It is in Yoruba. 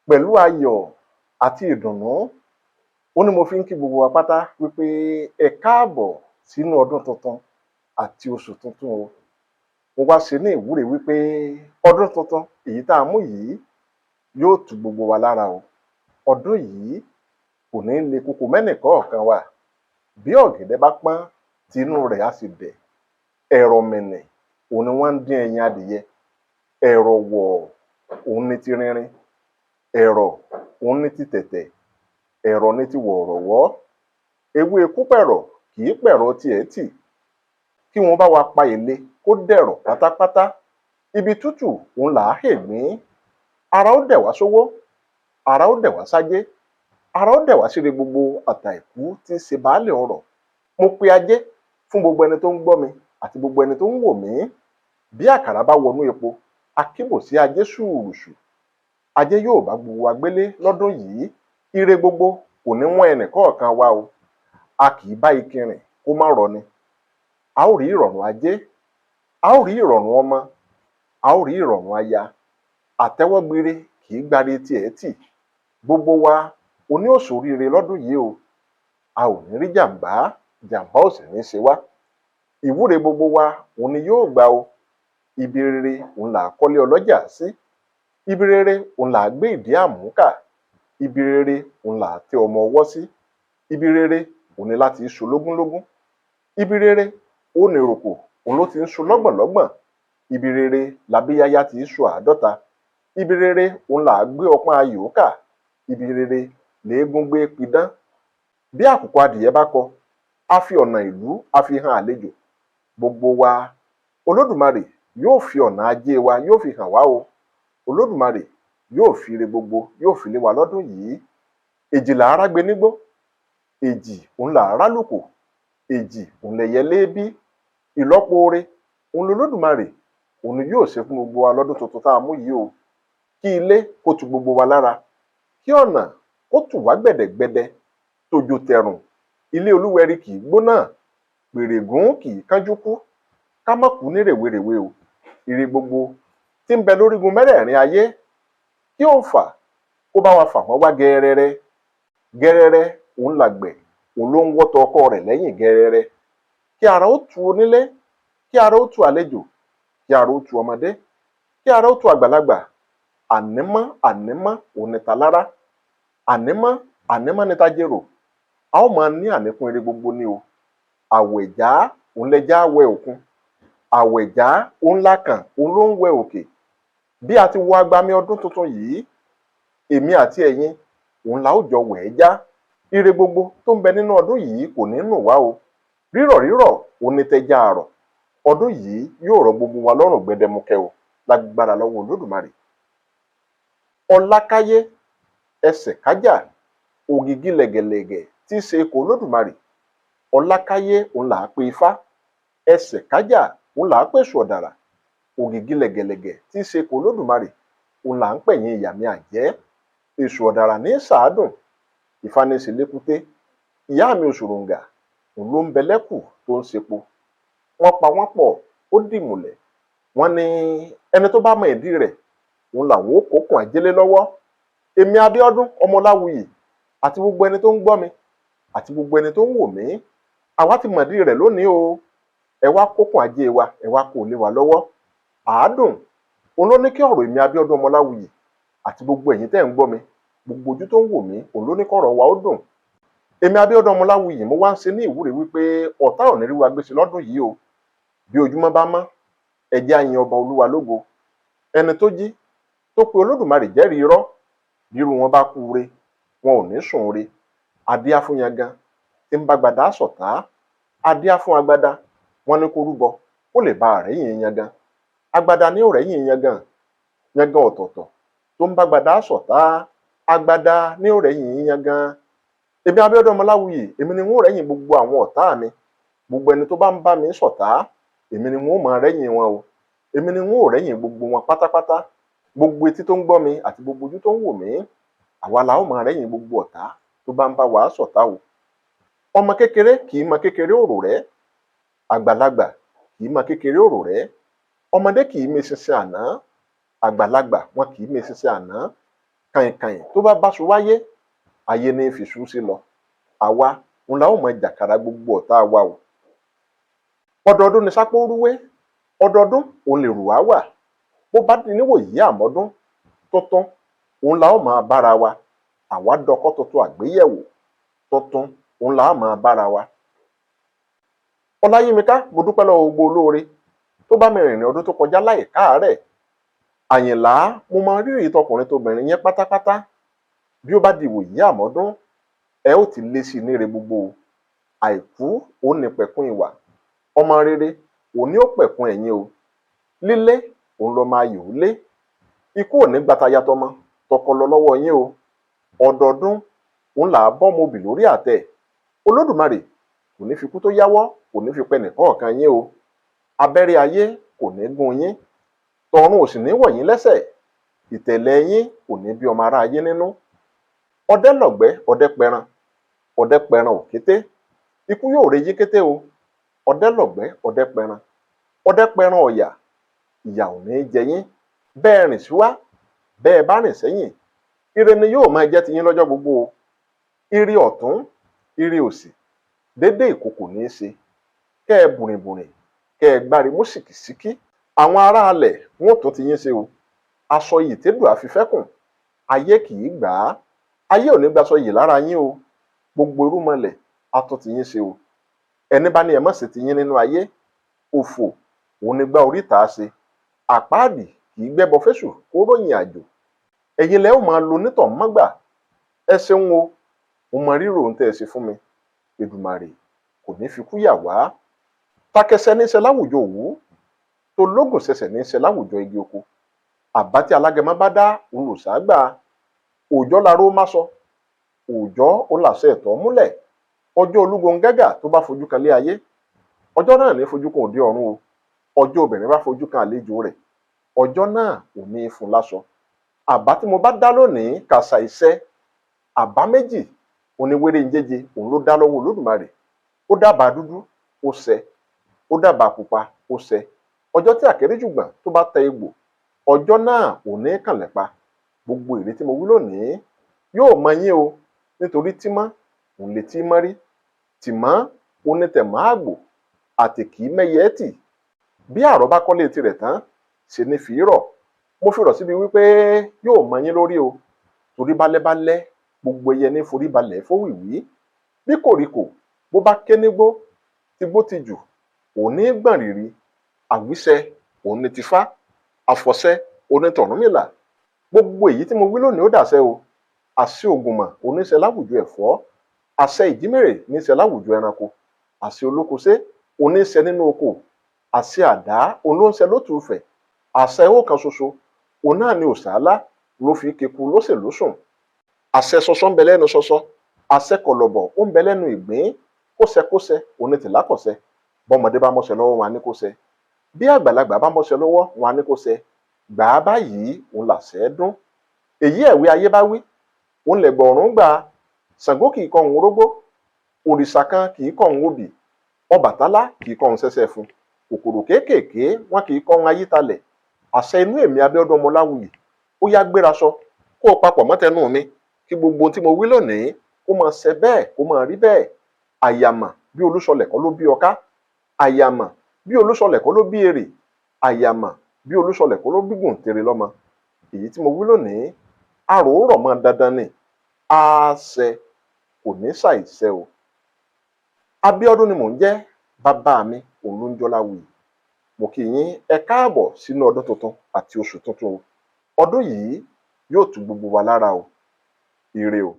Pẹ̀lú ayọ̀ àti ìdùnnú ó ní mo fi ń kí gbogbo wa pátá wípé ẹ káàbọ̀ sínú ọdún tuntun àti oṣù tuntun o. Mo wá ṣe ní ìwúre wípé ọdún tuntun èyí tá a mú yìí yóò tu gbogbo wa lára o. Ọdún yìí kò ní le koko mẹ́nìkọ̀ọ̀kan wa. Bí ọ̀gẹ̀dẹ̀ bá pọ́n, tinú rẹ̀ á sì dẹ̀. Ẹ̀rọ̀ mẹ̀nẹ̀ òun ni wọ́n ń dín ẹyin adìyẹ. Ẹ̀rọ̀ wọ̀ òun ni ti rinrin. Ẹ̀rọ̀ òun ni ti tẹ̀tẹ̀. Ẹ̀rọ̀ ni ti wọ̀rọ̀wọ́. Ewé kúpẹ̀rọ̀ kì í pẹ̀rọ̀ tiẹ̀ tì. Kí wọ́n bá wa pa èle kó dẹ̀rọ̀ pátápátá. Ibi tútù òun là á hègbín. Ara ó dẹ̀ wá sówó, ara ó dẹ̀ wá sájé, ara ó dẹ̀ wá síre gbogbo àtàìkú tí í ṣe baálé ọrọ̀. Mo pe ajé fún gbogbo ẹni tó ń gbọ́ mi àti gbogbo ẹni tó ń wò mí. Bí àkàrà bá wọnú epo, akíbòsí ajé ṣùrùṣù. Ajé yóò bá gbogbo wa gbélé lọ́dún yìí. Ire gbogbo kò ní wọ́n ẹnì kọ̀ọ̀kan wa o. A kì í bá ikin rìn kó má rọni. A ó rí ìrọ̀rùn ajé, a ó rí ìrọ̀rùn ọmọ, a ó rí ìrọ̀rùn aya. Àtẹ́wọ́gbire kì í gbáre tiẹ̀ tì. Gbogbo wa oní òṣòríire lọ́dún yìí o. A ò ní rí jàǹbá, jàǹbá ò sì ní ṣe wá. Ìwúre gbogbo wa òun ni yóò gbà o. Ibi rere òun là á kọ́lé ọlọ́jà sí. Ibi rere òun là á gbé ìdí àmúkà. Ibi rere òun là á tẹ ọmọ ọwọ́ sí. Ibi rere òun ni láti í so lógúnlógún. Ibi rere òun ni ìròkò òun ló ti ń so lọ́gbọ̀nlọ́gbọ̀n. Ibi rere labíyáyá ti í so àádọ́ta. Ibi rere òun là á gbé ọpọ́n ayò kà. Ibi rere léégún gbé pidán. Bí àkùkọ adìyẹ bá kọ, á fi ọ̀nà ìlú á fi hàn àlejò. Gbogbo wa, Olódùmarè yóò fi ọ̀nà ajé wa yóò fi hàn wá o. Olódùmarè yóò fi ire gbogbo yóò fi lé wa lọ́dún yìí. Èjì là á rágbe nígbó, èjì òun là á rálùkò, èjì òun lẹyẹlé bí. Ìlọ́po oore òun lolódùmarè òun ni yóò ṣe fún gbogbo wa lọ́dún tuntun tá a mú yìí o. Kí ilé kó tu gbogbo wa lára, kí ọ̀nà kó tù wá gbẹ̀dẹ̀gbẹdẹ, tòjò tẹ̀rùn. Ilé olúwẹrí kì í gbóná, pèrègún kì í kánjú kú. Ká má kú ní rèwerèwe o. Ire gbogbo tí ń bẹ lórígun mẹ́rẹ̀ẹ̀rin ayé, kí òǹfà kó bá wa fà wọ́n wá gẹrẹrẹ gẹrẹrẹ. Òun làgbẹ̀ òun ló ń wọ́tọ̀ ọkọ rẹ̀ lẹ́yìn gẹrẹrẹ. Kí ara ó tu onílé, kí ara ó tu àlejò, kí ara ó tu ọmọdé, kí ara ó tu àgbàlagbà. Ànímọ́ ànímọ́ òun ni talára, ànímọ́ ànímọ́ ni tajérò. A ó máa ní àníkún ire gbogbo ni o. Àwẹ̀já òun lẹja wẹ òkun, àwẹ̀já òun lákàn òun ló ń wẹ òkè. Bí a ti wọ agbami ọdún tuntun yìí, èmi àti ẹ̀yin òun la ó jọ wẹ̀ ẹ́ já. Ire gbogbo tó ń bẹ nínú ọdún yìí kò ní nù wá o. Rírọ̀ rírọ̀ òun ni tẹja àrọ̀. Ọdún yìí yóò rọ gbogbo wa lọ́rùn gbẹdẹmukẹ o, lágbára lọ́wọ́ Olódùmarè. Ọlákáyé ẹsẹ̀ kájà, ògìgì lẹ̀gẹ̀lẹ̀gẹ̀ tí í ṣe ikọ̀ Olódùmarè. Ọlákáyé òun là á pe ifá, ẹsẹ̀ kájà òun là á pèsè ọ̀dàrà. Ògìgì lẹ̀gẹ̀lẹ̀gẹ̀ tí í ṣe ikọ̀ Olódùmarè òun là ń pẹ̀yìn ìyàmí àjẹ́. Èṣù ọ̀dàrà ní sàádùn ìfanisì lẹ́kúté. Ìyá mi òṣòròǹgà òun ló ń bẹ lẹ́kù tó ń sepo. Wọ́n pa wọ́n pọ̀, ó dìmùlẹ̀. Wọ́n ní ẹni tó bá mọ ìdí rẹ̀ òun làwọn ó kókùn àjẹlé lọ́wọ́. Èmi Abíọ́dún Ọmọláwuyì àti gbogbo ẹni tó ń gbọ́ mi àti gbogbo ẹni tó ń wò mí, àwa ti mọ̀dí rẹ̀ lónìí o. Ẹ wá kókùn ajé wa, ẹ wá kó lé wa lọ́wọ́. Àádùn òun ló ní kí ọ̀rọ̀ èmi Abíọ́dún Ọmọláwuyì àti gbogbo ẹ̀yin tẹ́ ń gbọ́ mi, gbogbo ojú tó ń wò mí, òun ló ní kọ́rọ̀ wa ó dùn. Èmi Abíọ́dún Ọmọláwuyì, mo wá ń ṣe ní ìwúre wípé ọ̀tá ò ní rí wa gbèsè lọ́dún yìí o. Bí ojúmọ́ bá mọ́, ẹ jẹ́ á yin ọba olúwa lógo. Ẹni tó jí tó pe Olódùmarè jẹ́rìí irọ́, bírú wọn bá kú re, wọn ò ní sùn re. Adíá fún yangan tí ń bá gbadá ṣọ̀tá. Adíá fún agbada, wọn ní kó rúbọ kó lè bá àrẹ́yìn yangan. Agbada ní ò rẹ́yìn yangan. Yangan ọ̀tọ̀ọ̀tọ̀ tó ń bá gbadá ṣọ̀tá, agbada ní ò rẹ́yìn yangan. Èmi Abíọ́dún Ọmọláwuyì, èmi ni wọn ò rẹ́yìn gbogbo àwọn ọ̀tá mi. Gbogbo ẹni tó bá ń bá mi ṣọ̀tá, èmi ni wọn ò máa rẹ́yìn wọn o. Èmi ni wọn ò rẹ́yìn gbogbo wọn pátápátá. Gbogbo etí tó ń gbọ́ mi àti gbogbo ojú tó ń wò mí, àwa la ó máa rẹ́yìn gbogbo ọ̀tá tó bá ń bá wa ṣọ̀tá o. Ọmọ kékeré kì í mọ kékeré òrò rẹ́, àgbàlagbà kì í mọ kékeré òrò rẹ́. Ọmọdé kì í meṣinṣin àná, àgbàlagbà wọn kì í meṣinṣin àná. Kàìnkàìn tó bá báṣu wáyé, ayé ní í fi ṣu sí lọ. Àwa ń la ó mọ jàkàrà gbogbo ọ̀tá wa o. Ọdọọdún ni sápó rúwé, ọdọọdún òun lè rù wá wà. Bó bá di níwòyí àmọ́dún tuntun, òun la ó máa bára wa. Àwa dọkọ́ tuntun àgbéyẹ̀wò tuntun, òun la ó máa bára wa. Ọláyímiká, mo dúpẹ́ lọ́wọ́ gbogbo olóore tó bá mi rìnrìn ọdún tó kọjá láì káàárẹ̀. Àyìnlá, mo mọ rírì tọkùnrin tóbìnrin yẹn pátápátá. Bí ó bá di ìwòyí àmọ́dún, ẹ ó ti lé sí i níre gbogbo o. Àìkú òun ní pẹ̀kun ìwà, ọmọ rere òun ní ó pẹ̀kun ẹ̀yin o. Lílé òun lọ máa yòó lé. Ikú ò ní gba taya tọmọ tọkọ lọ lọ́wọ́ yín o. Ọdọọdún òun là á bọ́mọ obì lórí àtẹ. Olódùmarè kò ní fi kú tó yáwọ́, kò ní fi pẹ nìkọ̀ọ̀kan yín o. Abẹ́rẹ́ ayé kò ní gún yín, tọ̀run ò sì ní wọ̀ yín lẹ́sẹ̀. Ìtẹ̀lẹ̀ yín kò ní bí ọmọ ará ayé nínú. Ọdẹ lọ̀gbẹ́, ọdẹ pẹran, ọdẹ pẹran òkété, ikú yóò re yín kété o. Ọdẹ lọ̀gbẹ́, ọdẹ pẹran, ọdẹ pẹran ọ̀yà, ìyà ò ní jẹ yín. Bẹ́ẹ̀ rìn síwá, bẹ́ẹ̀ bá rìn sẹ́yìn, ire ni yóò máa jẹ́ tiyín lọ́jọ́ gbogbo o. Ire ọ̀tún, ire òsì, dédé ìkòkò ní í ṣe. Kẹ́ ẹ bùrìnbùrìn, kẹ́ ẹ gbárí mú sìkìsíkí. Àwọn aráalẹ̀ wọn ò tún ti yín ṣe o. Aṣọ iyì tẹ́dùn àfifẹ́kùn, ayé kì í gbà á. Ayé ò ní gbaṣọ yìí lára yín o. Gbogbo irúnmọlẹ̀ á tún ti yín ṣe o. Ẹni bá ní ẹ má ṣe ti yín nínú ayé, òfò òun ní gbá oríta ṣe. Àpáàdì kì í gbẹ́bọ fésù kó ròyìn àjò. Ẹ̀yin lẹ ó máa lo onítọ̀ mọ́gbà. Ẹ ṣeun o, mo mọ rírò ohun tẹ́ ẹ ṣe fún mi. Èdùmàrè kò ní fi kú yà wá. Takẹsẹ ní í ṣe láwùjọ òwú, tológùn ṣẹṣẹ ní í ṣe láwùjọ igi oko. Àbá tí alágẹmọ bá dá òun lò ságbà. Òòjọ́ laró má sọ, òòjọ́ òun làṣẹ ẹ̀tọ́ múlẹ̀. Ọjọ́ olúgongẹ́gà tó bá fojú kan lé ayé, ọjọ́ náà ní fojú kan òde ọ̀run o. Ọjọ́ obìnrin bá fojú kan àlejò rẹ̀, ọjọ́ náà ò ní í fún láṣọ. Àbá tí mo bá dá lónìí kàṣà iṣẹ́. Àbá méjì oníwéré ń jẹjẹ òun ló dá lọ́wọ́ Olódùmarè. Ó dábàá dúdú, ó ṣẹ. Ó dábàá pupa, ó ṣẹ. Ọjọ́ tí àkéréjùgbọ̀n tó bá tẹ egbò, ọjọ́ náà ò ní kànlẹ̀ pa. Gbogbo èrè tí mo wí lónìí yóò mọ yín o, nítorí tímọ́ òun lè tí mọ́ rí, tìmọ́ òun ní tẹ̀mọ́ àgbò àtèkì mẹ́yẹ tì. Bí àrọ́ bá kọ́lé tirẹ̀ tán, ṣe ní fi rọ̀. Mo fi rọ̀ síbi wípé yóò mọ yín lórí o, torí bálẹ́bálẹ́ gbogbo ẹyẹ ní forí balẹ̀ fówìwí. Bí kòríkò bó bá ké nígbó, tigbó ti jù òun ní gbọ̀n rìrì. Àwíṣẹ òun ní tifá, àfọ̀ṣẹ òun ní tọ̀rúnmìlà. Gbogbo èyí tí mo wí lónìí ó dàṣẹ o. Àṣẹ ògùnmọ̀ oníṣẹ́ láwùjọ ẹ̀fọ́, àṣẹ ìjímèrè níṣẹ́ láwùjọ ẹranko, àṣẹ olókoṣé oníṣẹ́ nínú oko, àṣẹ àdá olóńṣẹ́ lótùúfẹ̀, àṣẹ ó kan ṣoṣo òun náà ni òṣàlá ló fi keku lóṣè lóṣùn. Àṣẹ ṣọṣọ ń bẹ lẹ́nu ṣọṣọ, àṣẹ kọ̀lọ̀bọ̀ ó ń bẹ lẹ́nu ìgbín. Kóṣẹkóṣẹ òun ní tìlákọ̀ṣẹ. Bọ́mọdé bá mọ́ṣẹ lọ́wọ́, wọn á ní kó ṣẹ. Bí àgbàlagbà bá mọ́ṣẹ lọ́wọ́, wọn á ní kó ṣẹ. Gbà á báyìí òun làṣẹ dún. Èyí ẹ̀wí ayé bá wí òun lẹ̀gbọ̀ ọ̀run gbà. Ṣàngó kì í kọhùn orógbó, òrìṣà kan kì í kọhùn obì, Ọbàtálá kì í kọhùn ṣẹṣẹ fún, kòkòrò kéékèèké wọn kì í kọhùn ayítalẹ̀. Àṣẹ inú èmi Abíọ́dún Ọmọláwuyì ó yá gbéra sọ kó o papọ̀ mọ́tẹnu mi, kí gbogbo ohun tí mo wí lónìí kó máa ṣẹ bẹ́ẹ̀, kó máa rí bẹ́ẹ̀. Àyàmà bí Olúṣọlẹ̀ kọ́ ló bí ọká, àyàmà bí Olúṣọlẹ̀ kọ́ ló bí èrè, àyàmà bí Olúṣọlẹ̀ kọ́ ló bí gùntèrè lọ́mọ. Èyí tí mo wí lónìí àròórọ̀ mọ́ dandan ni, á ṣẹ, kò ní ṣàìṣẹ o. Abíọ́dún ni mò ń jẹ́, bàbá mi òun ló ń jọláwuyì. Mo kí yín ẹ káàbọ̀ sínú ọdún tuntun àti oṣù tuntun o. Ọdún yìí yóò tu gbogbo wa lára o. Ire o.